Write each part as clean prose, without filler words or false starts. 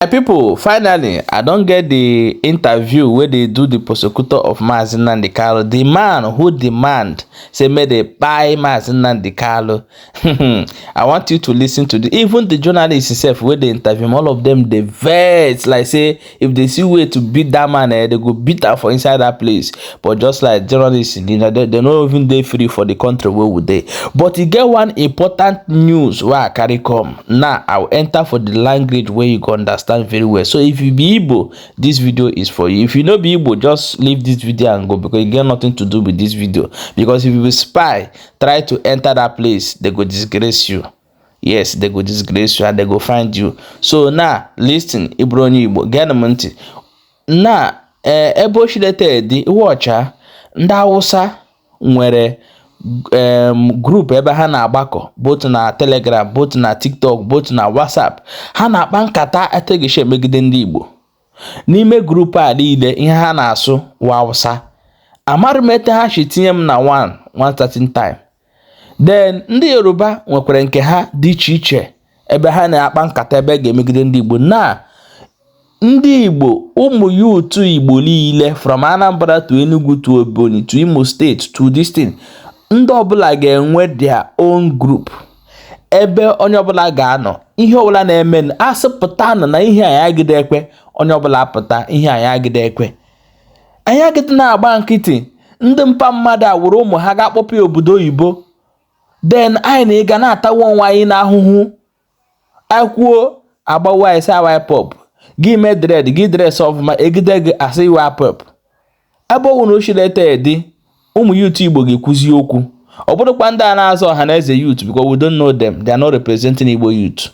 My pipo, finally I don get di interview wey dey do di prosecutor of Mazi Nnamdi Kanu, di man who demand say make dem kpai Mazi Nnamdi Kanu. I want you to listen to the even the journalists sef wey dey interview him, all of them dey vex like say if they see way to beat that man, they go beat am for inside that place. But just like journalists, they no even dey free for the country wey we dey. But e get one important news wey I carry come. Now I will enter for the language wey you go understand very well. So if you be Igbo, this video is for you. If you no be Igbo, just leave this video and go, because you get nothing to do with this video. Because if you be spy, try to enter that place, they go disgrace you. Yes, they go disgrace you and they go find you. So now listen, ị bụrụ onye Igbo, gee m ntị. Na ebe o shilete dị iwe ndị Hausa nwere group ebe ha na-agbakọ, both na Telegram, both na TikTok, both na WhatsApp. Ha na-akpa nkata etegishi emegide ndị Igbo. N'ime group a niile, ihe ha na-asụ wa Hausa. Amarụ m ete ha si tinye m na one certain time. Then ndị Yoruba nwekwara nke ha dị iche iche ebe ha na-akpa nkata ebe ga-emegide ndị Igbo. Na ndị Igbo, ụmụ youth Igbo niile from Anambra to Enugu to Ebonyi to Imo State to this thing, ndị ọbụla ga-enwe their own group ebe onye ọbụla ga-anọ. Ihe ọbụla na-eme, asị pụtanụ na ihe anyị agide ekwe, onye ọbụla apụta. Ihe anyị agide ekwe, anyị agide na-agba nkịtị. Ndị mpa mmadụ a were ụmụ ha ga-akpọpụ ya obodo oyibo, then anyị na ịga na-atawa onwe anyị n'ahụhụ. Akwuo agbawa anyị sị awa IPOB. Gị mee dread gị, dress ọfụma, egide gị, asị iwe IPOB. Ebe ọ bụ na oshilete dị, ụmụ youth Igbo ga-ekwuzi okwu. Ọ bụrụkwa ndị a na-azọ ọha na eze youth, because we don't know them, they are not representing Igbo youth.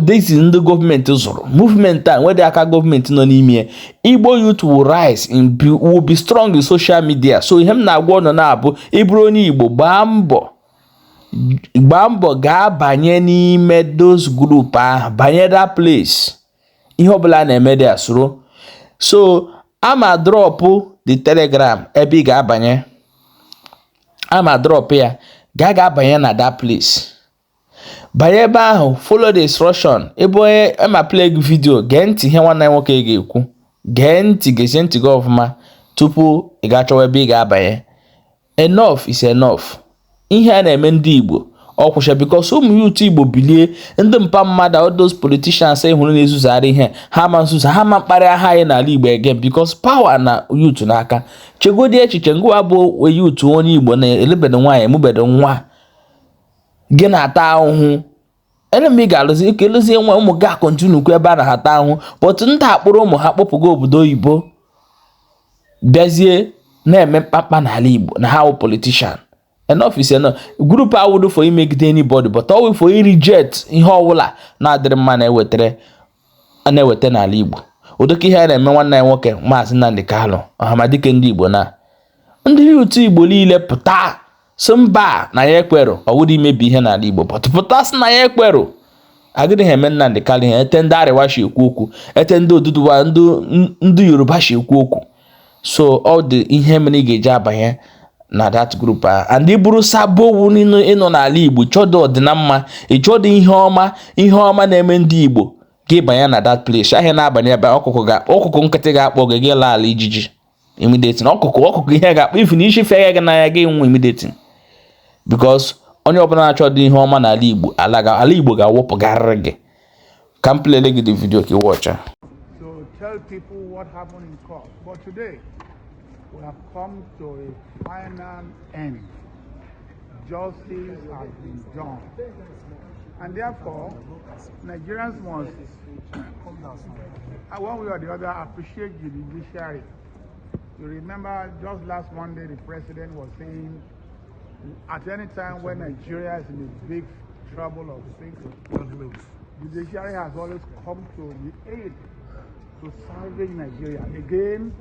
This is ndị gọọmenti zụrụ movement a nwedị aka gọọmenti nọ n'ime ya. Igbo youth will rise will be strong in social media. So ihe m na-agwa ọnọ na-abụ, ịbụrụ onye Igbo, gbaa mbọ, gbaa mbọ gaa banye n'ime those group ahụ, banye that place. Ihe ọbụla a na-eme dị asụrụ. So ama drop the Telegram ebe ị ga-abanye, ama drop ya, gaa ga-abanye na that place, banye ebe ahụ, follow the instruction. Ebe onye ama play gị video, gee ntị ihe nwanne nwoke ga-ekwu. Gee ntị, gezie ntị gị ọfụma tupu ị ga chọwa ebe ị ga-abanye. Enough is enough. Ihe a na-eme ndị Igbo ọ kwụsịa, because ụmụ youth Igbo bilie, ndị mpa mmadụ, all those politicians ị hụrụ na-ezuzagharị ihe ha, ma nzuzo ha ma mkparị aha anyị n'ala Igbo again, because power na youth n'aka. Chegodi echiche, ngwa, bụ youth onye Igbo na-elebedo nwaanyị, emubedo nwa, gị na-ata ahụhụ. Ele mgbe ị ga-alụzi ike, lụzie nwa, ụmụ gị a-continue kwu ebe a na-ata ahụhụ. But ndị akpụrụ ụmụ ha kpọpụgo obodo oyibo, bịazie na-eme mkpakpa n'ala Igbo na ha wụ politician. Enough is enough. Group awụdo for imegide anybody, but ọwụ for reject ihe ọbụla na-adịrị mma na-ewetara na-eweta n'ala Igbo. Ụdịka ihe a na-eme nwanne ya nwoke Maazị Nnamdi Kanu, ọhamadike ndị Igbo, na ndị youth Igbo niile pụta sị mba na ya ekwerụ. Ọwụrụ imebi ihe n'ala Igbo, but pụta sị na ya ekwerụ, agịdịghị eme Nnamdi Kanu ihe ete ndị Arịwa si ekwu okwu, ete ndị Oduduwa, ndị Yoruba si ekwu okwu. So ọ dị ihe mere ị ga-eji abanye na that group a. And ị bụrụ sabo ịnọ n'ala Igbo, chọdụ ọdịnamma, ịchọdụ ihe ọma, ihe ọma na-eme ndị Igbo, gị banye na that place ahịa na-abanye ebe ọkụkụ ga ọkụkụ nkịtị ga-akpọ gị, gị laa ala ijiji immediately. Ọkụkụ ọkụkụ ihe ga-akpọ ifu na isi fee gị n'anya, gị nwụ immediately, because onye ọbụla na-achọ dị ihe ọma n'ala Igbo, ala Igbo ga-awụpụgarịrị gị. Ka m plele gị the video ka ị watch. To tell people what happened in court. But today, we have come to a final end. Justice has been done. And therefore, Nigerians must, one way or the other, appreciate the judiciary. You remember just last Monday, the president was saying, at any time when Nigeria is in a big trouble of things, judiciary has always come to the aid to salvage Nigeria. Again,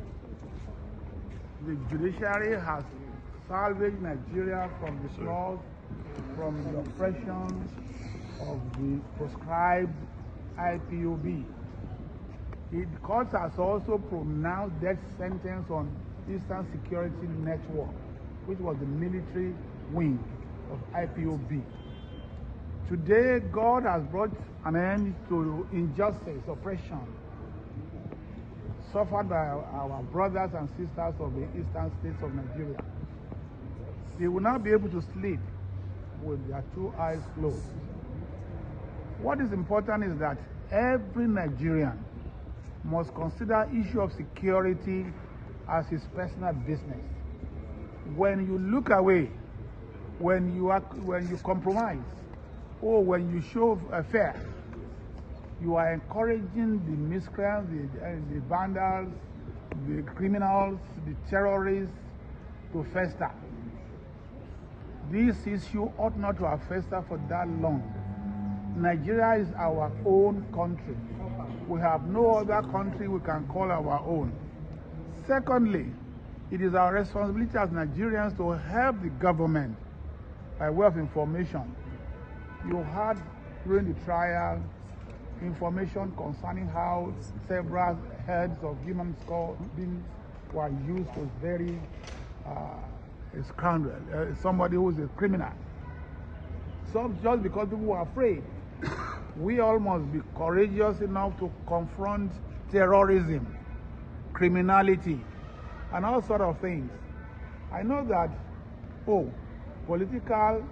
the judiciary has salvaged Nigeria from the claws, from the oppression of the proscribed IPOB. The court has also pronounced death sentence on Eastern Security Network, which was the military wing of IPOB. Today, God has brought an end to injustice, oppression suffered by our brothers and sisters of the eastern states of Nigeria. They will now be able to sleep with their two eyes closed. What is important is that every Nigerian must consider issue of security as his personal business. When you look away, when you compromise, or when you show a fear, you are encouraging the miscreants, the vandals, the criminals, the terrorists to fester. This issue ought not to have festered for that long. Nigeria is our own country. We have no other country we can call our own. Secondly, it is our responsibility as Nigerians to help the government by way of information. You heard during the trial information concerning how several heads of human skull beings were used to bury a scoundrel, somebody who is a criminal. So just because people were afraid, we all must be courageous enough to confront terrorism, criminality, and all sort of things. I know that, political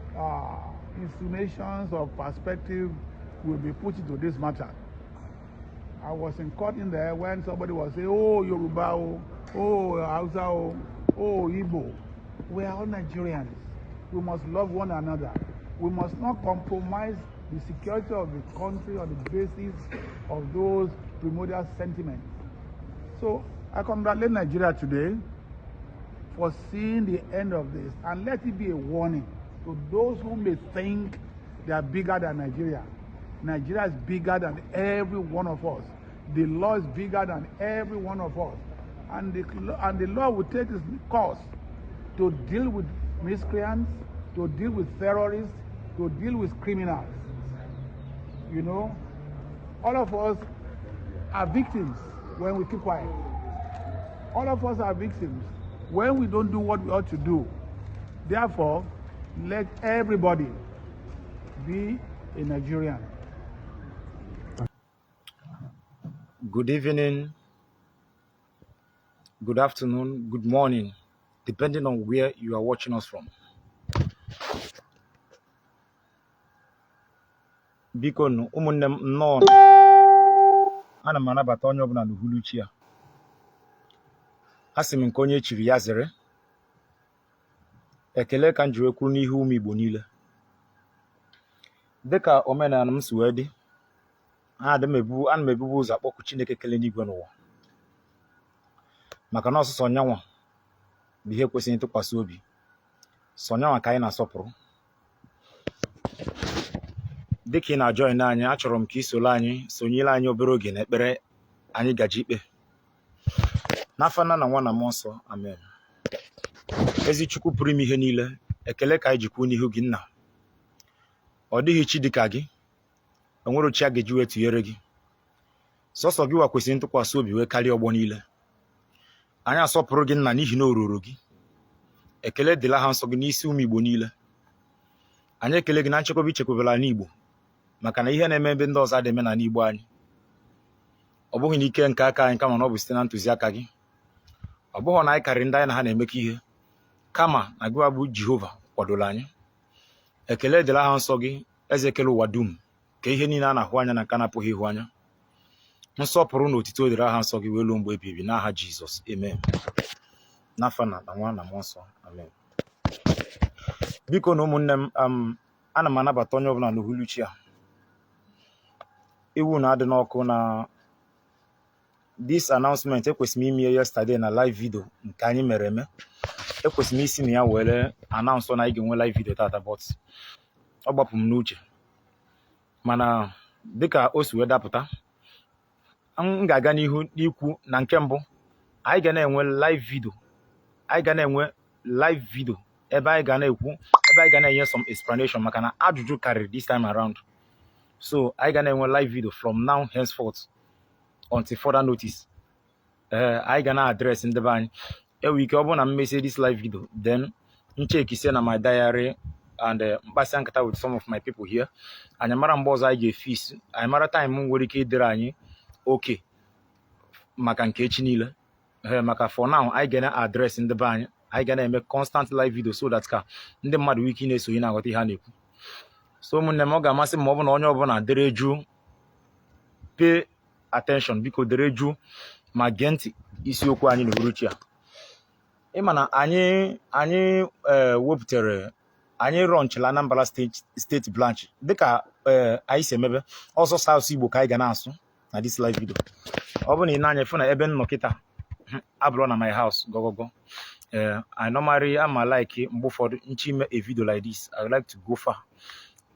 insinuations of perspective will be put into this matter. I was in court in there when somebody was saying, oh, Yoruba, oh, Hausa, oh, Igbo. We are all Nigerians. We must love one another. We must not compromise the security of the country on the basis of those primordial sentiments. So I congratulate Nigeria today for seeing the end of this, and let it be a warning to those who may think they are bigger than Nigeria. Nigeria is bigger than every one of us. The law is bigger than every one of us. And the law will take its course to deal with miscreants, to deal with terrorists, to deal with criminals. You know, all of us are victims when we keep quiet. All of us are victims when we don't do what we ought to do. Therefore, let everybody be a Nigerian. Good evening, good afternoon, good morning, depending on where you are watching us from. Biko nụ ụmụnne m nnọọ, ana m anabata onye ọbụla n'uhuluchi a. Asị m nke onye chiri ya zere. Ekele ka m ji wee kwuru n'ihu ụmụ Igbo niile. Dịka omenala m si wee dị, ana m ebubu ụzọ akpọku Chineke kele n'igwe n'ụwa, maka na ọsụsọ nyanwa bụ ihe kwesịrị ntụkwasị obi, sọ nyanwa ka anyị na-asọpụrụ. Dịka ị na-ajọin anyị, achọrọ m ka ị soro anyị sonyere anyị obere oge n'ekpere anyị gaji ikpe. N'afa nna na nwa na mmụọ nsọ, amen. Ezi Chukwu pụrụ ime ihe niile, ekele ka anyị ji kwuo n'ihu gị nna. Ọ dịghị chi dịka gị, o nwere chi a ga-eji wee tụnyere gị. Sọsọ gị wa kwesịrị ntụkwasị obi wee karịa ọgbọ niile. Anyị asọpụrụ gị nna n'ihi na o ruru gị. Ekele dịla ha nsọ gị n'isi ụmụ Igbo niile. Anyị ekele gị na nchekwaba ichekwabara ala Igbo, maka na ihe na-eme ebe ndị ọzọ adịghị eme n'ala Igbo anyị. Ọ bụghị n'ike nke aka anyị, kama na ọ bụ site na ntụziaka gị. Ọ bụghị na anyị karịrị ndị anyị na ha na-emekọ ihe, kama na gịwa bụ Jehova kwadoro anyị. Ekele dịla ha nsọ gị, eze ekele ụwa dum, ka ihe niile a na-ahụ anya na nke a na-apụghị ịhụ anya. Nsọpụrụ na otito dịrị aha nsọ gị wee luo mgbe ebighị ebi n'aha Jizọs, amen. N'afa na nwa na mmụọ nsọ, amen. Biko na ụmụnne m, ana m anabata onye ọbụla n'uhuluchi a. Iwu na-adị n'ọkụ na this announcement ekwesịrị m ime yesterday na live video nke anyị mere eme. Ekwesịrị m isi na ya were announce na anyị ga-enwe live video tata, but ọ gbapụ m n'uche. Mana dịka o si wee dapụta, m ga-aga n'ihu n'ikwu na nke mbụ, anyị ga na-enwe live video. Anyị ga na-enwe live video ebe anyị ga na-ekwu, ebe anyị ga na-enye some explanation, maka na ajụjụ karịrị this time around. So anyị ga na-enwe live video from now henceforth until further notice. Ee, anyị ga na-address ndị be anyị. Enwere ike ọ bụrụ na m mesie this live video, then nchekisie na my diary, and mkpasịa nkata with some of my people here. Anyị mara mgbe ọzọ anyị ga-efis, anyị mara time nwere ike ịdịrị anyị oke maka nke echi niile. Ee, maka for now anyị ga na-address ndị be anyị. Anyị ga na-eme constant live video so that ka ndị mmadụ nwee ike na-esonye, na-aghọta ihe a na-ekwu. So ụmụnne m, ọ ga-amasị m ma ọ bụ na onye ọbụla dere jụụ, pay attention, biko dere jụụ ma gee ntị isiokwu anyị n'uhuruchi a. Ịma na anyị wepụtara, anyị launchịla Anambra State branch dịka anyị si emebe ọsọ South Igbo ka anyị ga na-asụ na this live video. Ọ bụ na ị na-anya fụ na ebe m nọ kịta abụrụ na my house gogogo. I normally ama like mgbe ụfọdụ nchi ime a video like this, I would like to go far,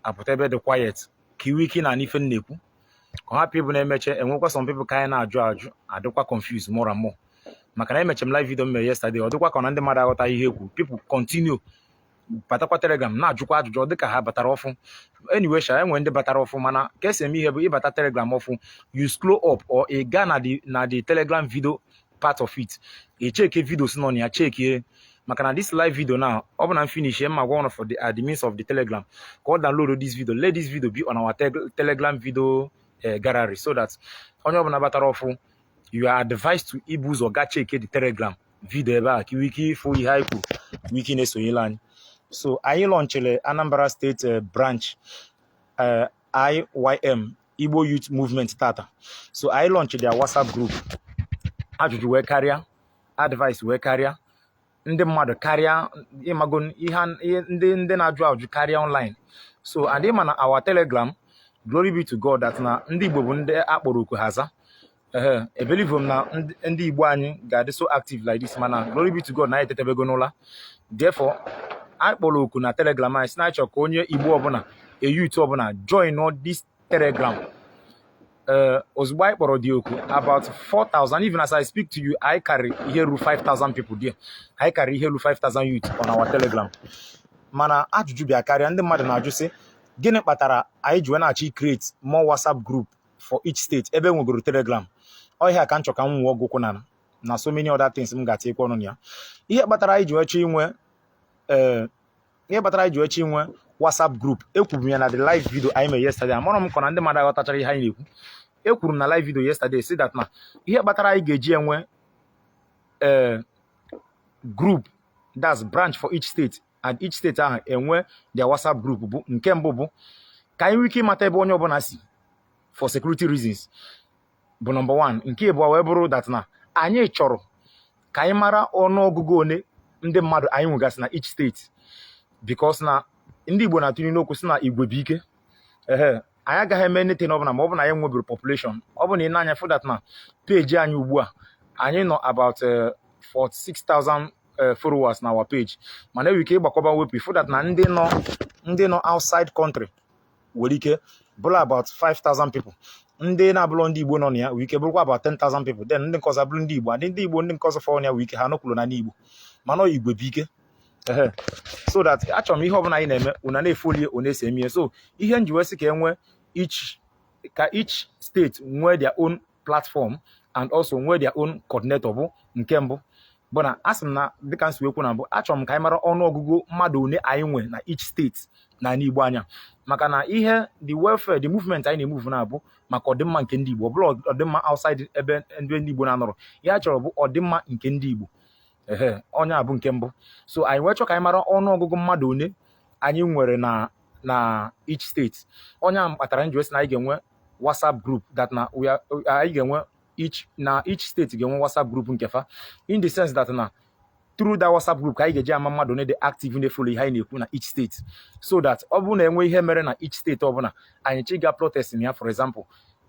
apụta ebe dị quiet ka iwe ike na ife m na-ekwu, ka ọ hapụ ịbụ na-emeche enwekwa some people ka anyị na-ajụ ajụ adịkwa confused more and more. Maka na emeche m live video m mere yesterday, ọ dịkwa ka na ndị mmadụ aghọta ihe ekwu. People continue batakwa Telegram na-ajụkwa ajụjụ, ọ dịka ha batara ọfụ. Anyway sha, enwere ndị batara ọfụ, mana ka esi eme ihe bụ ịbata Telegram ọfụ, you scroll up or ị gaa na the Telegram video part of it, ị cheke videos nọ na ya, cheke, maka na this live video now, ọ bụ na m finish ma gwa one of the admins of the Telegram ka ọ download this video, let this video be on our Telegram video gallery, so that onye ọbụla batara ọfụ, you are advised to ibu ụzọ gaa cheke the Telegram video ebe a ka iwe ike ịfụ ihe anyị kwuru, nwee ike na-esonyere anyị. So anyị launchịrị Anambra State branch IYM, Igbo Youth Movement, tata. So anyị launchịrị their WhatsApp group. Ajụjụ wee karịa, advice wee karịa, ndị mmadụ karịa, ịmago ihe ndị na-ajụ ajụ karịa online. So and ịma na our Telegram, glory be to God that na ndị Igbo bụ ndị akpọrọ oku haza. Ehe, ebelieve m na ndị Igbo anyị ga-adị so active like this, mana glory be to God na anyị etetebego n'ụla. Therefore anyị kpọrọ oku na Telegram anyị sị na anyị chọrọ ka onye Igbo ọbụla, a youth ọbụla, join all this Telegram. Ozugbo anyị kpọrọ dị oku, about 4000, even as I speak to you, anyị carry ihe ruru 5000 people there. Anyị carry ihe ruru 5000 youth on our Telegram. Mana ajụjụ bịa karịa, ndị mmadụ na-ajụ sị, gịnị kpatara anyị ji wee na-achọ create more WhatsApp group for each state ebe e nwegoro Telegram? Ọ ihe a ka m chọ ka m nwụọ ọgwụkwụ na so many other things m ga-atikwa ọnụ na ya. Ihe kpatara anyị ji wee chọọ inwe ihe kpatara anyị ji wee chọọ inwe WhatsApp group, ekwuru m ya na the live video anyị mere yesterday. Amara m kọ na ndị mmadụ aghọtachara ihe anyị na-ekwu. Ekwuru m na live video yesterday si that na ihe kpatara anyị ga-eji enwe group, that's branch for each state, and each state ahụ enwe their WhatsApp group, bụ nke mbụ bụ ka anyị nwee ike ịmata ebe onye ọbụla si for security reasons, bụ number one. Nke abụọ wee bụrụ that na anyị chọrọ ka anyị mara ọnụọgụgụ one ndị mmadụ anyị nwegasị na each state, because na ndị Igbo na-atụnye n'okwu si na igwe bụ ike. Ehe, anyị agaghị eme anything ọbụla ma ọ bụ na anyị nwebiri population. Ọ bụ na ị na-anya fụ that na page anyị ugbu a, anyị nọ about 46,000 followers na our page, mana enwere ike ịgbakọba wepụ fụ that na ndị nọ outside country nwere ike bụrụ about 5,000 people, ndị na-abụrụ ndị Igbo nọ na ya nwere ike bụrụkwa about 10,000 people, then ndị nke ọzọ abụrụ ndị Igbo, and ndị Igbo ndị nke ọzọ fọrọ na ya nwere ike ha nọkwuru na n'Igbo, mana ọ igwe bụ ike. Ehe, so that achọrọ m ihe ọbụla anyị na-eme una na-efolie one esi eme ihe. So ihe nji wee sị ka enwe each, ka each state nwee their own platform and also nwee their own coordinator, bụ nke mbụ bụ na asị m na dịka nsi ekwu na mbụ, achọrọ m ka anyị mara ọnụọgụgụ mmadụ one anyị nwe na each state na Igbo anya, maka na ihe the welfare, the movement anyị na-emove na-abụ maka ọdịmma nke ndị Igbo, ọ bụla ọdịmma outside ebe ndị Igbo na-anọrọ. Ihe a chọrọ bụ ọdịmma nke ndị Igbo. Ehe, onye a bụ nke mbụ. So anyị wee chọọ ka anyị mara ọnụọgụgụ mmadụ one anyị nwere na each state. Onye a kpatara nji wee sị na anyị ga-enwe WhatsApp group, that na we are, anyị ga-enwe each, na each state ga-enwe WhatsApp group nke fa, in the sense that na through that WhatsApp group ka anyị ga-eji ama mmadụ one dị active na-efollow ihe anyị na-ekwu na each state, so that ọ bụrụ na enwe ihe mere na each state ọbụla anyị chi ga protest na ya, for example,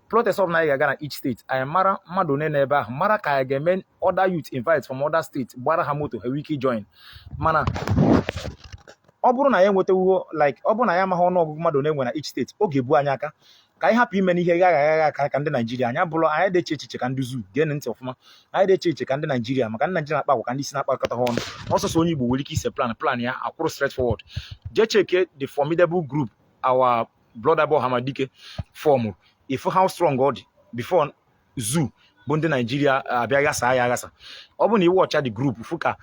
protest ọbụla anyị ga-aga na each state, anyị mara mmadụ one n'ebe ahụ, mara ka anyị ga-eme other youth invite from other state, gbara ha moto, ha nwee ike join. Mana ọ bụrụ na ya enwetawuo, like ọ bụrụ na ya amaghị ọnụọgụgụ mmadụ one enwe na each state, ọ ga-ebu anyị aka ka anyị hapụ ime n'ihe gagha agha aka ka ndị Naijiria. Anyị abụrụ anyị dị eche echiche ka ndị zoo. Gee ntị ọfụma, anyị dị eche echiche ka ndị Naijiria, maka ndị Naijiria na-akpa agwa ka ndị isi na-akpakọta ha ọnụ ọsọsọ. Onye Igbo nwere ike ise plan ya akwụrụ straight forward. Jee cheke the formidable group our brother bụ Hamadike form, if how strong ọ dị before zoo bụ ndị Naijiria abịa ghasaa ya aghasa. Ọ bụ na iwe ọcha the group fụ ka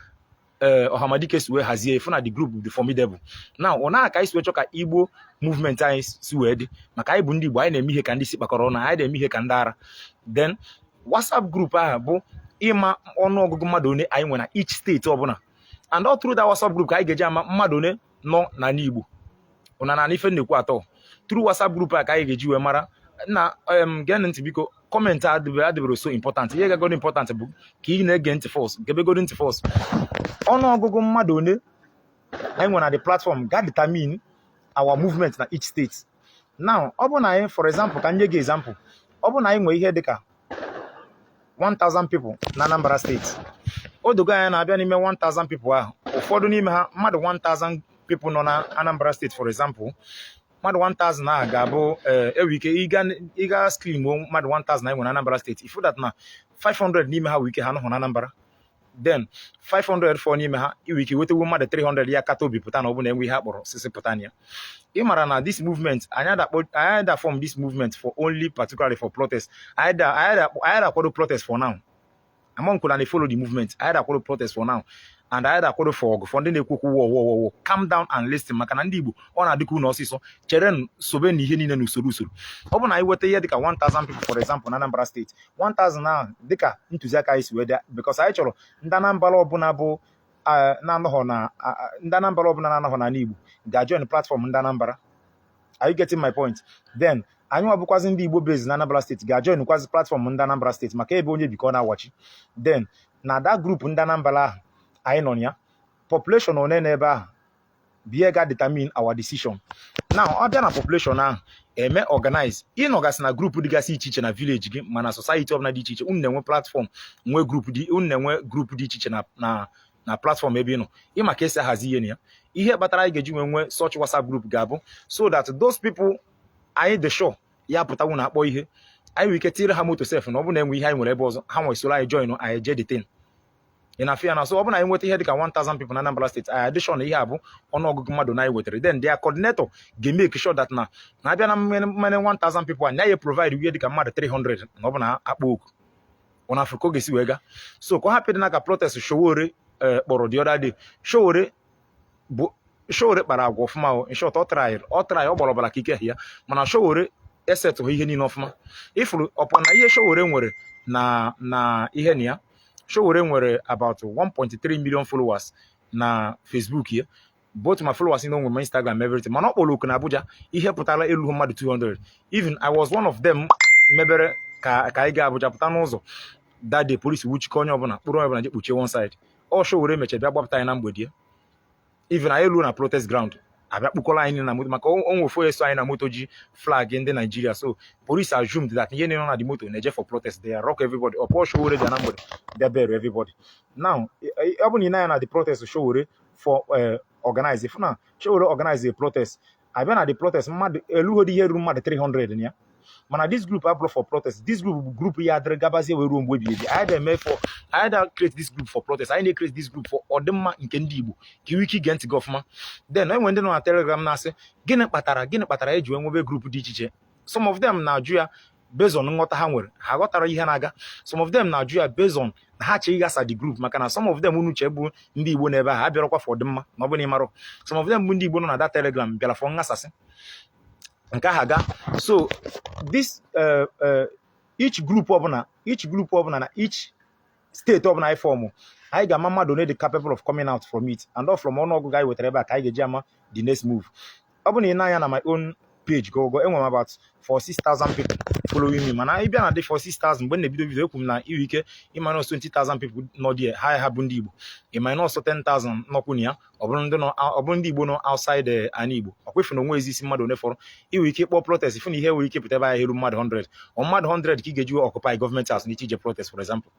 Ee, Ọhamadike si wee hazie, ifu na the group dị formidable. Now, ọ na ka anyị si wee chọ ka Igbo movement anyị si wee dị, maka anyị bụ ndị Igbo, anyị na-eme ihe ka ndị si kpakọrọ ọnụ, anyị na-eme ihe ka ndị ara. Then WhatsApp group ahụ bụ ịma ọnụọgụgụ mmadụ one anyị nwere na each steeti ọbụla, and all through that WhatsApp group ka anyị ga-eji ama mmadụ one nọ n'ala Igbo ụna na ife nnekwu atọ. Through WhatsApp group a ka anyị ga-eji wee mara na gee ntị biko. Comment adịbere so important. Ihe gagoro important bụ ka ị na-ege ntị first, gebegoro ntị first. Ọnụọgụgụ mmadụ one anyị nwere na the platform ga determine our movement na each state. Now, ọ bụ na anyị, for example, ka m nye gị example, ọ bụ na anyị nwee ihe dịka 1000 people na Anambra Steeti, o dogo anya na-abịa n'ime 1000 people ahụ, ụfọdụ n'ime ha, mmadụ 1000 people nọ na Anambra Steeti, for example, mmadụ 1000 ahụ ga-abụ enwe ike ịga screen mmadụ 1000 anyị nwere na Anambra Steeti, ifu that na 500 n'ime ha nwere ike ha nọhụ na Anambra. Then 500 fọ n'ime ha inwe ike wetewu mmadụ 300 ya kata obi pụta na ọ bụ na enwe ihe a kpọrọ sisi pụta na ya. Ị mara na this movement anyị ada form this movement for only particularly for protest. Anyị da akwado protest for now. Among na dey follow the movement. Anyị da akwado protest for now and anyị da akwado for ọgụ, for ndị na-ekwu okwu war, war, war, war. Calm down and listen, maka na ndị Igbo, ọ na-adịka unu ọsịsọ. Chere, sobe na ihe niile n'usoro usoro. Ọ bụ na anyị weta ihe dịka 1000 people, for example, na Anambra Steeti, 1000 ahụ dịka ntụziaka anyị si wee dị, because anyị chọrọ ndị Anambra ọbụla bụ na-anọghọ na ndị Anambra ọbụla na-anọghọ n'ala Igbo ga-join platform ndị Anambra. Are you getting my point? Then anyị nwa bụkwazi ndị Igbo base na Anambra Steeti ga-join kwazi platform ndị Anambra Steeti, maka ebe onye bi ka ọ na-awachi. Then na that group ndị Anambra ahụ anyị nọ na ya, population one n'ebe ahụ bie ga determine our decision. Now, ọ bịa na population ahụ eme organize, ịnọgasị na group dịgasị iche iche na village gị, mana society ọbụla dị iche iche, unu na-enwe platform, nwee group dị, unu na-enwe group dị iche iche na platform ebe ị nọ, ịma ka esi ahazi ihe na ya. Ihe kpatara anyị ga-eji nwee such WhatsApp group ga-abụ so that those people anyị dị sure ya pụtanwu na akpọ ihe, anyị nwere ike tiri ha moto sef, na ọ bụ na enwe ihe anyị nwere ebe ọzọ, ha nwere soro anyị join anyị jee detain. Ị na-afụ ya na? So ọ bụ na anyị nweta ihe dịka 1000 people na Anambra Steeti, anyị addition ihe a bụ ọnụọgụgụ mmadụ na anyị wetara, then their coordinator ga-emeke sure that na na-abịa na mmene 1000 people anyị ya provide ihe dịka mmadụ 300 na ọ bụ na akpọ oku. Ọ na Afrịka ọ ga-esi wee gaa so ka ọ hapụ ịdị na ka protest Sowore kpọrọ the other day. Sowore bụ Sowore kpara agwa ọfụma o. In short, ọ try, ọ gbara ọbara ka ike ya, mana Sowore esetụghị ihe niile ọfụma. Ifuru ọpọ na ihe Sowore nwere na ihe na ya, Sowore nwere about 1.3 million followers na Facebook ya, both my followers na onwe ma Instagram, everything, mana ọ kpọrọ oku na Abuja, ihe pụtara elu mmadụ 200. Even I was one of them mebere ka anyị gaa Abuja pụta n'ụzọ that day, police wuchikọ onye ọbụla, kpụrụ onye ọbụla je kpuchie one side. Ọ Sowore mechara bịa gbapụta anyị na mgbede ya. Even anyị elu na protest ground, abịa kpụkọrọ anyị niile na moto, maka onwe ofu eso anyị na moto ji flag ndị Nigeria, so police assumed that ihe niile nọ na the moto na-eje for protest. They rock everybody up. Sowore bịa na mgbede bịa bere everybody. Now, ọ bụ na ị na-anya na the protest Sowore for organize, if na Sowore organize a protest, abịa na the protest, mmadụ elughodi ihe ruru mmadụ 300 na ya. Mana this group abụrụ for protest. This group bụ group ya adịrị gabazie wee ruo mgbe ebighị ebi. Anyị na-eme for anyị da create this group for protest, anyị na-create this group for ọdịmma nke ndị Igbo, ka inwe ike ige ntị gị ọfụma. Then enwe ndị nọ na Telegram na-asị, gịnị kpatara eji wee nwebe group dị iche iche? Some of them na-ajụ ya based on nghọta ha nwere, ha ghọtara ihe na-aga. Some of them na-ajụ ya based on na ha chee ịghasa the group, maka na some of them unu che bụ ndị Igbo n'ebe ahụ abịarakwa for ọdịmma na ọ bụ na ịmarụ. Some of them bụ ndị Igbo nọ na that Telegram bịara for nghasasị nke ahụ aga. So this each group ọbụla na each steeti ọbụla anyị form, anyị ga-ama mmadụ one dị capable of coming out from it, and all from ọnụọgụgụ anyị wetara ebe a ka anyị ga-eji ama the next move. Ọ bụ na ị na-anya na my own page gogo, enwere m about 46,000 people following me, mana ị bịa na dị 46,000, mgbe m na-ebido video, ekwu m na iwe ike ịma nọsọ 20,000 people nọ there, ha bụ ndị Igbo. Ị ma nọsọ 10,000 nọkwu na ya, ọ bụrụ ndị Igbo nọ outside ana Igbo. Ọ kwefu na onwe ezi isi mmadụ one fọrọ iwe ike ịkpọ protest, ifu na ihe nwere ike pụta ebe ahụ eru mmadụ 100. Ọ mmadụ 100 ka ị ga-eji occupy government house n'iche ije protest, for example?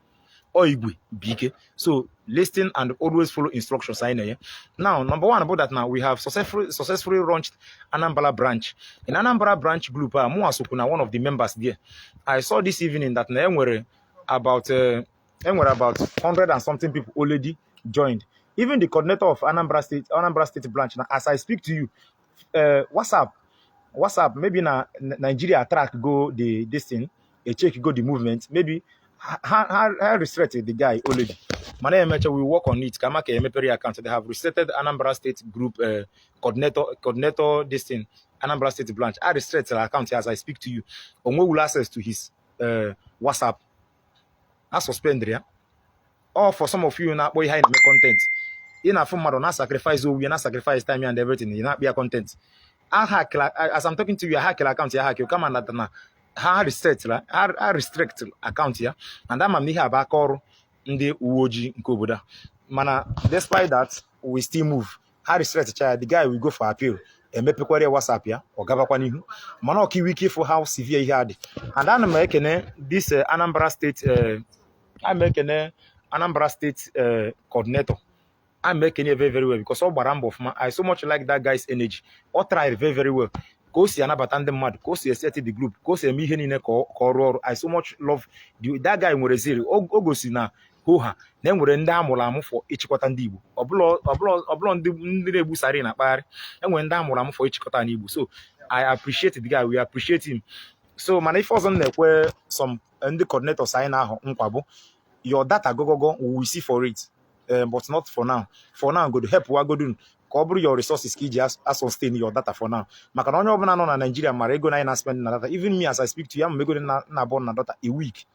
Ọ igwe bụ ike. So listen and always follow instructions anyị na-enye. Now, number one about that, now we have successfully launched Anambra branch. In Anambra branch group a, mụnwa sokwu na one of the members there. I saw this evening that na enwere about 100 and something people already joined. Even the coordinator of Anambra State branch na, as I speak to you, WhatsApp, maybe na Nigeria track go the this thing, a check go the movement, maybe ha restricted the guy already. Mana emecha, we work on it ka ama ka emepere ya account. They have resetted Anambra State group coordinator, this thing, Anambra State branch. I reset account as I speak to you. Onwewulu access to his WhatsApp. A suspend ya. All for some of you na-akpọ ihe anyị na-eme content. Ị na-afụ mmadụ na sacrifice owu ya, na sacrifice time ya and everything, ị na-akpọ ya content. A hackla. As I'm talking to you, hackla account ya, hack kama na ha reset la, ha restrict account ya, and ama m na ihe a bụ aka ọrụ ndị uwe ojii nke obodo a. Mana despite that, we still move. Ha restrict cha ya, the guy will go for appeal, emepekwara ya WhatsApp ya, ọ gabakwa n'ihu. Mana ọka iwe ike ịfụ how severe ihe a dị. And ana m ekene this Anambra State, ana m ekene Anambra State coordinator. I'm making it very, very well because ọ gbara mbọ ọfụma. I so much like that guy's energy. Ọ tried very, very well ka o si anabata ndị mmadụ, ka o si eset the group, ka o si eme ihe niile ka ọ rụọ ọrụ. I so much love that guy. Nwere zeal. O gosi na hoha na enwere ndị amụrụ amụ for ịchịkọta ndị Igbo. Ọbụlọ ndị na-egbusarị na akpagharị, enwere ndị amụrụ amụ for ịchịkọta n'Igbo. So I appreciate the guy, we appreciate him. So mana ife ọzọ m na-ekwe some ndị coordinators anyị na-ahụ nkwa bụ your data gogogo, we will see for it, but not for now. For now, go help wagodun ka ọ bụrụ your resources ka iji a sustain your data for now, maka na onye ọbụla nọ na Nigeria mara ego na anyị na-spend na data. Even me as I speak to you, ama m ego dị na abụọ na data a week.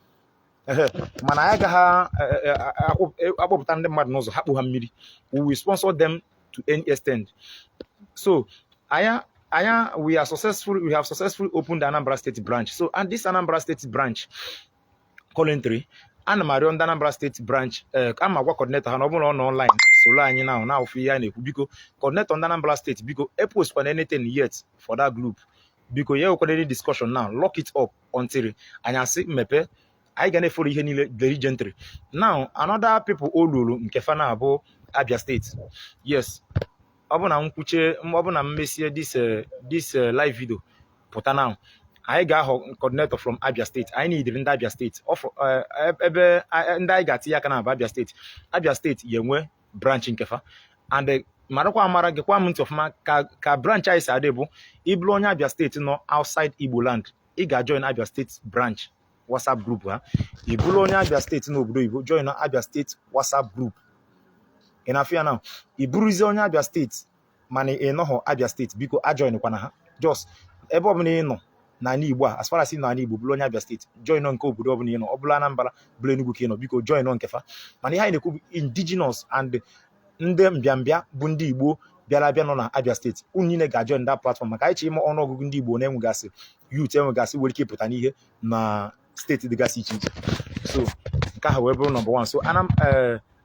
Ehe, mana anyị agaghị akpọpụta ndị mmadụ n'ụzọ ha kpụ ha mmiri. We will sponsor them to any extent. So anya we are successful, we have successfully opened the Anambra State branch. So, and this Anambra State branch currently, ana m arịọ ndị Anambra State branch, ee, ama agwa coordinator ha na ọ bụrụ na ọ nọ online soro anyị na ofu ihe a na-ekwu. Biko, coordinator ndị Anambra State, biko, epostkwana anything yet for that group. Biko, ya nwekwana any discussion now, lock it up until anyị asị mmepe. Anyị ga na-eforo ihe niile diligently. Now, another people o luru nke fa na-abụ Abia State. Yes, ọ bụ na nkwuche, ọ bụ na mmesie this live video pụta now, anyị ga-ahọ coordinator from Abia State. Anyị nidiri ndị Abia State. Ebe ndị anyị ga-atinye aka na bụ Abia State. Abia State ya enwe branch nkefa. And marakwa amara gị kwa m ntị ọfụma ka branch anyị si adị bụ ịbụrụ onye Abia State nọ outside Igbo land, ị ga-join Abia State branch WhatsApp group ha. Ị bụrụ onye Abia State n'obodo oyibo, join Abia State WhatsApp group. Ị na-afụ ya now? Ị bụrụzie onye Abia State mana ị nọghọ Abia State, biko ajoinkwana ha. Just ebe ọbụla ị nọ n'ala Igbo a, as far as ị nọ n'ala Igbo, bụrụ onye Abia State, join nke obodo ọbụla ị nọ. Ọ bụrụ Anambra, bụrụ Enugu ka ị nọ, biko join nke fa. Mana ihe anyị na-ekwu bụ indigenous and ndị mbịambịa bụ ndị Igbo bịara abịa nọ na Abia State, unu niile ga-join that platform, maka anyị chọ ime ọnụọgụgụ ndị Igbo na-enwegasị youth enwegasị nwere ike ịpụta n'ihe na steeti dịgasị iche iche. So nke ahụ wee bụrụ number one. So anam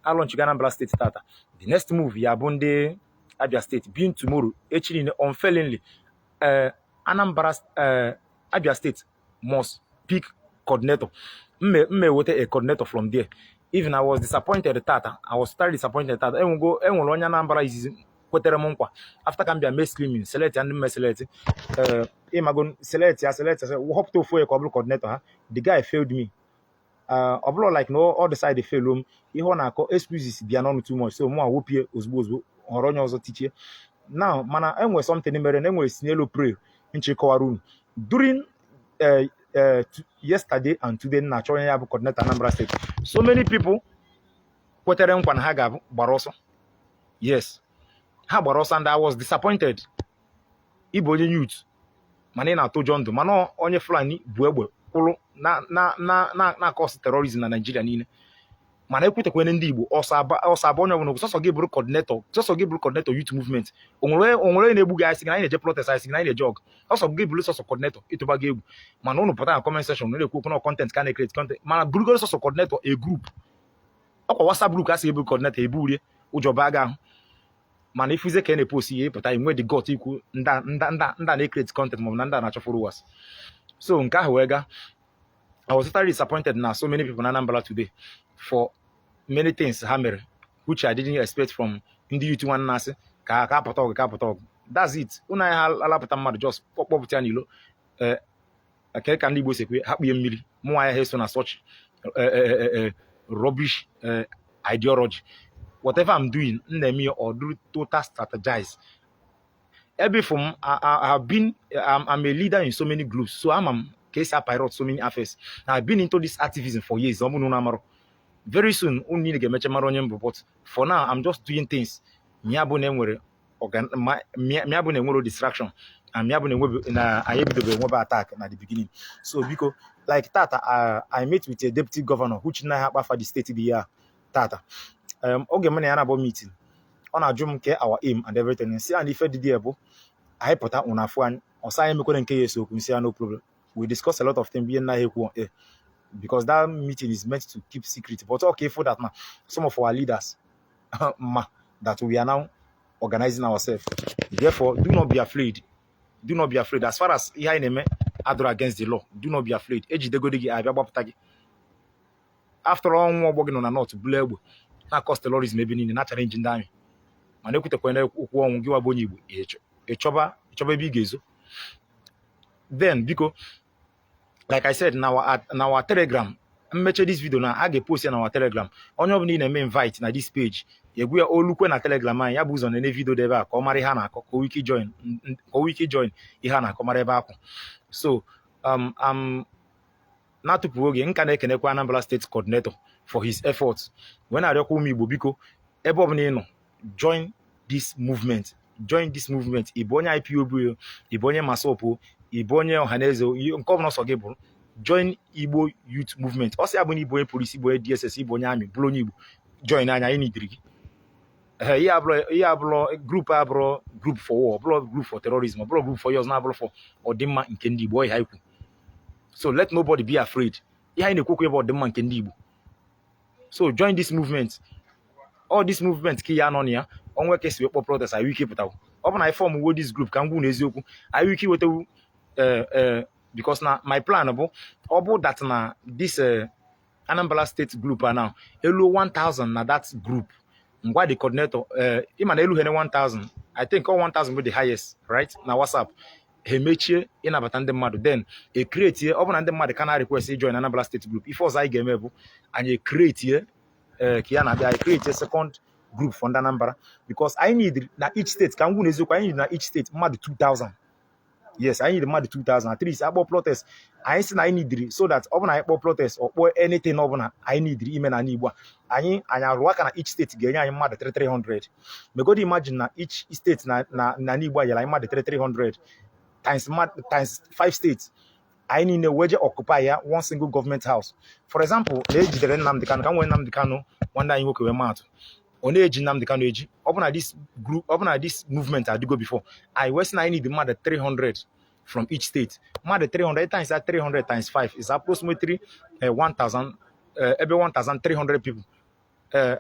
alaunchigo Anambra State tata. The next move ya bụ ndị Abia State, being tomorrow, echi niile. Unfailingly, Anambra, Abia State must pick coordinator. Mme weta a coordinator from there. Even I was disappointed tata. I was totally disappointed tata. Enwego enwere onye Anambra izizi kwetere m nkwa after ka m bịa mee screening, select ya, ndị mme select, ịmago, select ya, select ya, họpụta ofu onye ka ọ bụrụ coordinator ha. The guy failed me. Ọ bụrụ like na ọ decide fail m, ihe ọ na-akọ, excuses bịa n'ọnụ too much. So mụ awụpie ozugbo ozugbo, họrọ onye ọzọ tichie now. Mana enwere something mere na enwere sinelu pray nchịkọwara unu during yesterday and today. Na-achọ onye ya bụ coordinator Anambra State. So many people kwetere nkwa na ha ga-abụ gbara ọsọ. Yes, ha gbara ọsọ, and I was disappointed. Ịbụ onye youth mana ị na-atụ ụjọ ndụ, mana onye Fulani bụ egbe kwụrụ na na na na na-acause terrorism na Nigeria niile, mana ekwutekwene ndị Igbo ọsọ ọsọ abụ onye ọbụla. Sọsọ gị bụrụ coordinator, sọsọ gị bụrụ coordinator youth movement. Onwere onye na-egbu gị? Anyị sị gị na anyị na-eje protest, anyị sị gị na anyị na-eje ọgụ. Ọsọ gị bụrụ sọsọ coordinator, ịtụba gị egwu. Mana ụnụ pụta na comment section na-ekwu okwu na content ka na-ecreate content, mana bụrụgoro sọsọ coordinator a group, ọkwa WhatsApp group ka a sị ebu coordinator ebu urie ụjọ baa gị ahụ. Mana ifuzie ka ị na-epost ihe, ịpụta inwe the gut ikwu nda nda nda nda na-ecreate content maọbụ na ndị a na-achọ followers. So nke ahụ wee gaa. I was totally disappointed na so many people na Anambra today for many things ha mere which I didn't expect from ndị youth nwanne asị ka apụta ọgụ, ka apụta ọgụ. That's it. Unu anyị ha alapụta mmadụ, just kpọpụta ya n'ilo. Ee, ka ndị Igbo si ekwe ha kpughe mmiri mụ anya ha eso na such rubbish ideology. Whatever I'm doing, m na-eme ya ọ dụrụ total strategize. Ebe from I have been, I'm a leader in so many groups, so ama m ka esi pilot so many affairs. I've been into this activism for years. Ọ bụrụ na amarụ Very soon unu niile ga-emecha mara onye mbụ, but for now I'm just doing things ya bụ na enwere mịa bụ na enwero distraction and mịa bụ na enwebe na anyị ebidobe enwebe attack na the beginning. So biko, like tata, I met with a deputy governor which na ha akpafa the state dị ya tata. Oge m na ya na-abụ meeting, ọ na-ajụ m ke our aim and everything, si and ife dị there bụ anyị pụta ụnụ afụ anyị ọsọ anyị mekwere nke ya ese okwu. Nsi ya, "No problem." We discuss a lot of things ihe nna ha ekwu on air because that meeting is meant to keep secret, but okay, for that now, some of our leaders ma that we are now organizing ourselves. Therefore, do not be afraid, do not be afraid. As far as ihe anyị na-eme adụrụ against the law, do not be afraid. Ejidegodi gị, abịa gbapụta gị. After all, nwa ọgbọ gị nọ na north bulu egbe na cause terrorism ebe niile na challenge ndị amị, mana ekwutekwana okwu ọnwụ gị wabụ onye Igbo, ịchọba ebe ị ga-ezo. Then biko, like I said, na our Telegram, mmeche this video na a ga-epost ya na our Telegram. Onye ọbụla ị na-eme invite na this page, egwu ya olukwe na Telegram anyị, ya bụ ụzọ nene video dị ebe a ka ọ mara ihe a na-akọ, ka o nwee ike join, ka o nwee ike join ihe a na-akọ, mara ebe akwụ. So na-atụpụ oge, nka na-ekenekwa Anambra State Coordinator for his efforts, wee na-arịọkwa ụmụ Igbo, biko, ebe ọbụla ị nọ, join this movement, join this movement. Ị bụ onye IPOB o, ị bụ onye MASSOB o, ị bụ onye Ọhaneze o, nke ọbụla ọsọ gị bụrụ, join Igbo Youth Movement. Ọ sị ya bụ na ịbụ onye polisi, ịbụ onye DSS, ịbụ onye amị, bụrụ onye Igbo, join anya anyị nidiri gị. Ee, ihe abụrụ group, abụrụ group for war, ọbụrụ group for terrorism, ọbụrụ group for yours, na-abụrụ for ọdịmma nke ndị Igbo. Ọ ihe anyị kwu. So let nobody be afraid. Ihe anyị na-ekwukwu ebe ọdịmma nke ndị Igbo. So join this movement, all this movement ka ya nọ na ya. Onwe ka esi wee kpọ protest, anyị ike pụtawo. Ọ bụ na anyị form wo this group, ka m gwu na eziokwu, anyị ike iwetawu ee, because na my plan bụ, ọ bụ that na this Anambra State group a now elu 1000 na that group, ngwa the coordinator, ịma na elu hene 1000, I think all 1000 bụ the highest, right? Na WhatsApp ha emechie ịnabata ndị mmadụ, then e create. Ọ bụ na ndị mmadụ ka na request join Anambra State group, ife ọzọ anyị ga-eme bụ anyị create ka ya na-abịa, anyị create second group for ndị Anambra, because anyị need na each state, ka m gwu na eziokwu, anyị need na each state mmadụ 2000. Yes, anyị need mmadụ 2000 at least. Akpọ protest, anyị sị na anyị nidiri, so that ọ bụ na anyị kpọọ protest, ọ kpọọ anything ọ bụla anyị nidiri ime n'ala Igbo a, anyị arụ aka na each state ga-enye anyị mmadụ 3300. Megodi imagine na each state na Igbo a nyere anyị mmadụ 3300 times times 5 states, anyị niile wee je occupy ya one single government house. For example, na ejidere Nnamdi Kanu, ka m nwee Nnamdi Kanu nwanne anyị nwoke wee maatụ, ọ na-eji Nnamdi Kanu eji. Ọ bụ na this group, ọ bụ na this movement adịgo before, anyị wee sị na anyị need mmadụ 300 from each state. Mmadụ 300 times that 300 times 5 is approximately 1000, ebe 1300 people,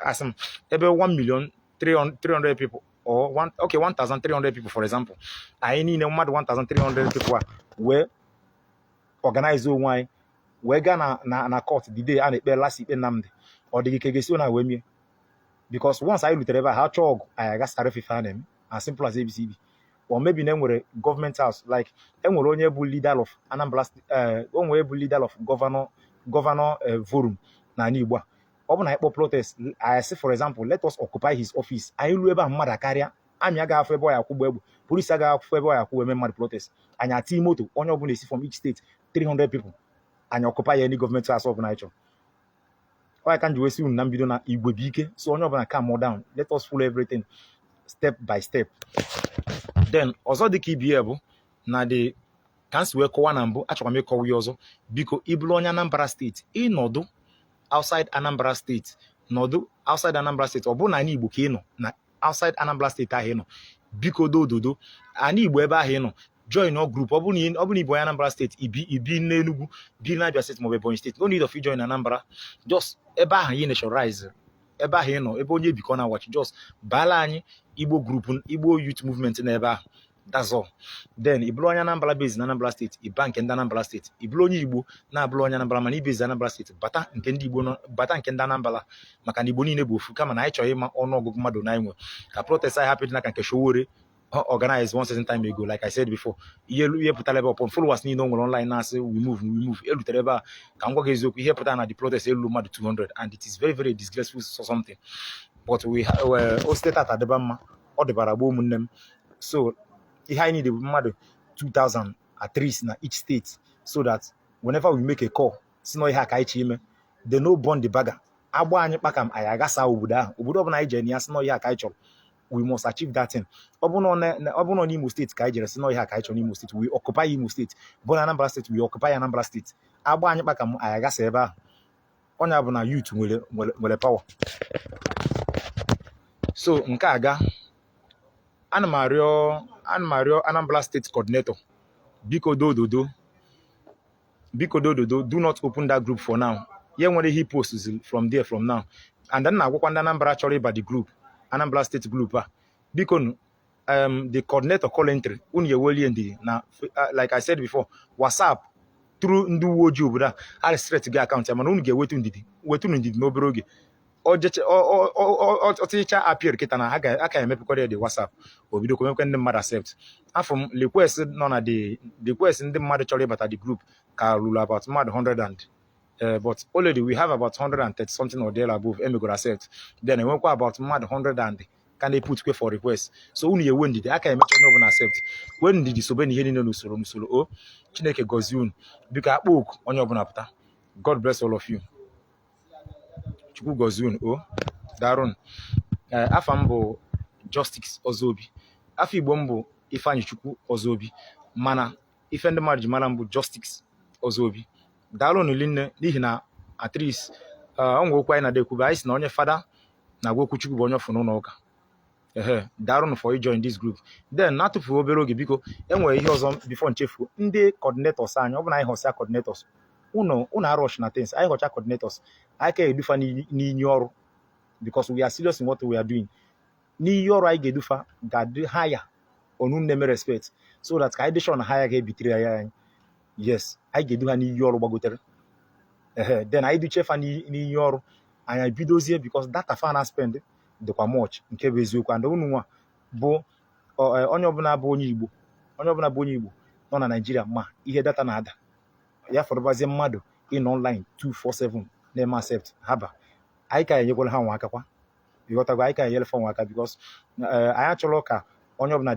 as in, ebe 1 million 300 people or one, okay, 1300 people. For example, anyị niile mmadụ 1300 people a wee organize onwe anyị wee gaa na court the day a na-ekpe last ikpe Nnamdi, ọ dịghị ka ga-esi na wee mie, because once anyị rutere ebe a, ha chọọ ọgụ, anyị agasara ife a na-eme, as simple as ABCD. Or maybe na enwere government house, like enwere onye bụ leader of Anambra, o nwere bụ leader of governor forum n'ala Igbo a. Ọ bụ na anyị kpọ protest, I say, for example, let us occupy his office. Anyị ruo ebe a, mmadụ akarịa, amị agaghị afụ ebe ọ ya akwụgba egbe, polisi agaghị afụ ebe ọ ya akwụ eme mmadụ protest. Anyị ati moto, onye ọbụla esi from each state 300 people, anyị occupy any government house ọbụla anyị chọrọ. Ọ ya ka m ji wee sị unu na mbido na igwe bụ ike. So onye ọbụla calm down, let us follow everything step by step. Then ọzọ dị ka ibie bụ na the ka m si wee kọwa na mbụ, achọrọ m ịkọwa ya ọzọ. Biko, ị bụrụ onye Anambra Steeti, ịnọdụ outside Anambra Steeti, nọdụ outside Anambra Steeti, ọ bụrụ na ala Igbo ka ị nọ, na outside Anambra Steeti ahụ ị nọ, biko dododo ala Igbo ebe ahụ ị nọ, join ọ group. Ọ bụrụ na ị bụ onye Anambra Steeti, ibi n'Enugu, bi n'Abia Steeti maọbụ Ebonyi Steeti, no need of join Anambra. Just ebe ahụ ị nationalize, ebe ahụ ị nọ, ebe onye bikọ na wachi, just baala anyị Igbo group, Igbo Youth Movement n'ebe ahụ. That's all. Then ị bụrụ onye Anambra base na Anambra Steeti, ịba nke ndị Anambra Steeti. Ị bụrụ onye Igbo na-abụrụ onye Anambra mana ibezi Anambra Steeti, bata nke ndị Igbo nọ, bata nke ndị Anambra, maka na Igbo niile bụ ofu. Kama na anyị chọrọ ịma ọnụọgụgụ mmadụ na anyị nwe, ka protest anyị hapụ dị n'aka nke Sowore organize one certain time ago. Like I said before, ihe pụtara ebe upon followers niile o nwere online na-asị, "We move, we move." Erutere ebe a, ka m gwa gị eziokwu, ihe pụtara na the protest eluru mmadụ 200, and it is very, very disgraceful something. But we o site tata dịba mma, ọ dịbara gboo, ụmụnne m. So ihe anyị need bụ mmadụ 2000 at least na each state, so that whenever we make a call, si na ihe a ka anyị chi ime, they no burn the bagger. Agba anyị kpakam, anyị agasa obodo ahụ. Obodo ọbụla anyị jere na ya sị na ihe a ka anyị chọrọ, we must achieve that thing. Ọ bụ na n'Imo Steeti ka anyị jere sị na ihe a ka anyị chọrọ n'Imo Steeti, we occupy Imo Steeti. Bụ na Anambra Steeti, we occupy Anambra Steeti. Agba anyị kpakam, anyị agasa ebe ahụ. Ọnya bụ na youth nwere power. So nke a ga ana m arịọ Anambra State coordinator, biko, dododo, biko, dododo, do not open that group for now. Ya nwere ihe post from there from now. And then na-agwakwa ndị Anambra chọrọ ịba the group, Anambra State group a, biko nu, the coordinator currently, unu ewelie ndidi na like I said before, WhatsApp through ndị uwe ojii obodo a ha restrict gị akaụntụ ya, mana unu ga-ewetu ndidi, wetunu ndidi n'obere oge. Ọtịcha appear kịta na ha aka emepekọrọ ya the WhatsApp, o bido mekwe ndị mmadụ accept. Afọ m request nọ na the request, ndị mmadụ chọrọ ịbata the group ka ruru about mmadụ 100 and but already we have about 130 something or there above emegoro accept. Then enwekwa about mmadụ 100 and ka na-eput kwe for request. So unu ewe ndidi, aka emecha onye ọbụla accept. Wee ndidi, sobe na ihe niile n'usoro n'usoro. O Chineke gọzie unu. Biko, akpọ oku, onye ọbụla pụta. God bless all of you. Chukwu gọzie unu. O darun. Afa m bụ Justice Ozobi. Afọ Igbo m bụ Ifeanyị Chukwu Ozobi, mana ife ndị mmadụ ji mara m bụ Justice Ozobi. Daalụ nne, n'ihi na at least ọ nwe okwu anyị na-ekwube, anyị si na onye fada na-agwa okwu Chukwu bụ onye ọfụ n'ụlọ ụka. Ehe, daalụnụ for join this group. Then na-atụfughị obere oge, biko, enwere ihe ọzọ before nchefuo. Ndị coordinators anyị, ọ bụ na anyị họsịa coordinators, unu arush na things. Anyị họcha coordinators, anyị ka edufa n'inyi ọrụ, because we are serious in what we are doing. N'iyi ọrụ anyị ga-edufa ga-adị higher onu na-eme respect, so that ka anyị dị sure na ha ya ga-ebitere ya anyị. Yes, anyị ga-edu ha n'iyi ọrụ gbagotere. Ehe, then anyị duchefa n'iyi ọrụ anyị, ebidozie, because data fa na spend dịkwa much, nke bụ eziokwu. And unu nwa bụ onye ọbụla bụ onye Igbo, onye ọbụla bụ onye Igbo nọ na Naịjirịa, ma ihe data na-ada ya fọdụbazie mmadụ ịnọ online 247 na-eme accept haba. Anyị ka enyekwara ha nwa aka kwa, ịghọtago? Anyị ka enyere fa nwa aka, because anyị achọrọ ka onye ọbụla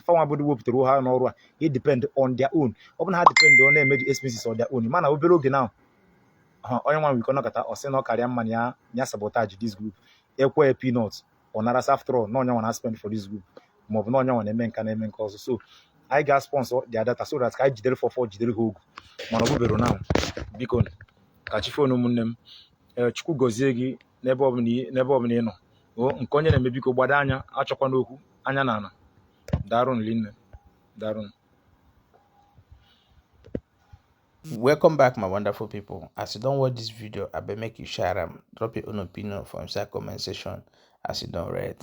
fanwa bụdo wepụtara ha n'ọrụ a i depend on their own. Ọ bụ na ha depend on na-eme the expenses on their own, mana obere oge now ha onye nwa nwikọ nọkọta, ọ sị na ọ karịa mma na ya sabotage this group, ekwe peanut ọ nara. After all, na onye nwa na spend for this group, maọbụ na onye nwa na-eme nka, na-eme nke ọzọ. So anyị ga-sponsor their data so that ka anyị jidere fọfọ, jidere ha ogu, mana ọ bụbero now. Biko, ka chi phone, ụmụnne m. Ee, Chukwu gọzie gị n'ebe ọbụla ị nọ. O nke onye na-eme, biko, gbado anya, achọkwa n'okwu anya na ala. Darun linne, darun. Welcome back, my wonderful people. As you don watch this video, I beg make you share am, drop your own opinion for inside comment section as you don read.